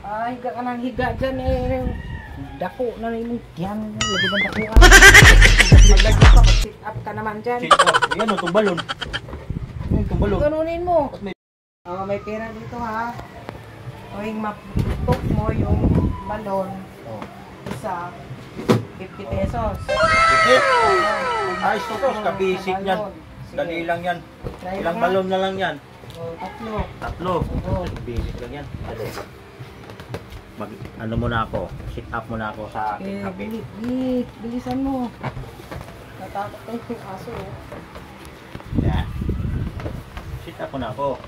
Ah, higa ka ng higa dyan eh. Dako na na imong tiyan. Lagi bang dako ah. Maglagyo ka, mag-sit up ka naman dyan. Sit up. Ayan o, itong balon. Ayan, itong balon. Ganunin mo. Ba't may- Oh, may pera dito ha. Tuwing maputok mo yung balon, Oh. isa, 50 pesos. Okay. Ayos to, tos. Kabisik niyan. Balon. Sige. Dali lang yan. Try Ilang mo nga. balon na lang yan? Oh, tatlo. Tatlo. Oo. Basic lang yan. Dali. Mag, ano muna ako? Sit up muna ako sa aking Eh, kape. bilisan mo. Natakot na yung aso. Oh. Yan. Sit up muna ako.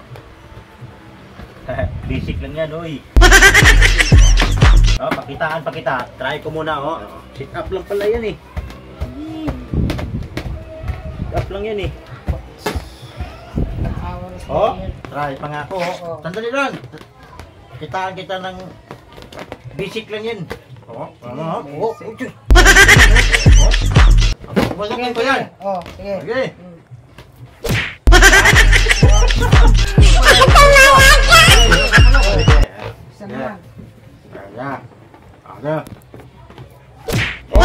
Basic lang yan, oy. Oh, pakitaan, pakita. Try ko muna, oh. Sit up lang pala yan, eh. Sige. Sit up lang yan, eh. Naawa na si Oh, Mayor. try pa nga ako. Oh. Oo. Sandali lang. Kitaan kita ng basic lang yan. Oh, ano? Oh, Basic. oh, oh. Wasakin ko yan. Oh, sige. Okay. Isa naman. Kaya. Ano? Oh.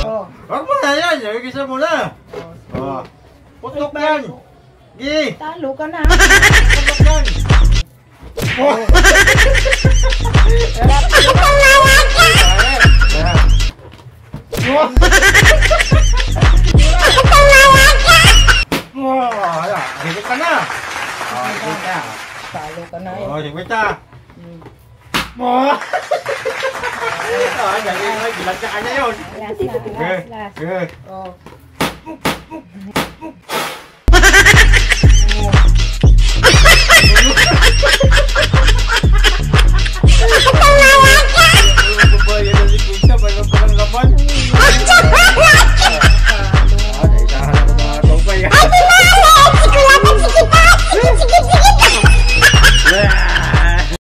Oh. Wag mo na yan. Yung isa mo na. Oh, sige. Oh. Putok yan. Gi. Talo ka na. Putok yan. Oh. Oh. Oh, ala, higit ka na. Oh, higit ka. Talo ka na eh. Oh, higit ka. Oh. Oh, galing mo, gilat ka niya yun. Last na, last, last. Good. Oh.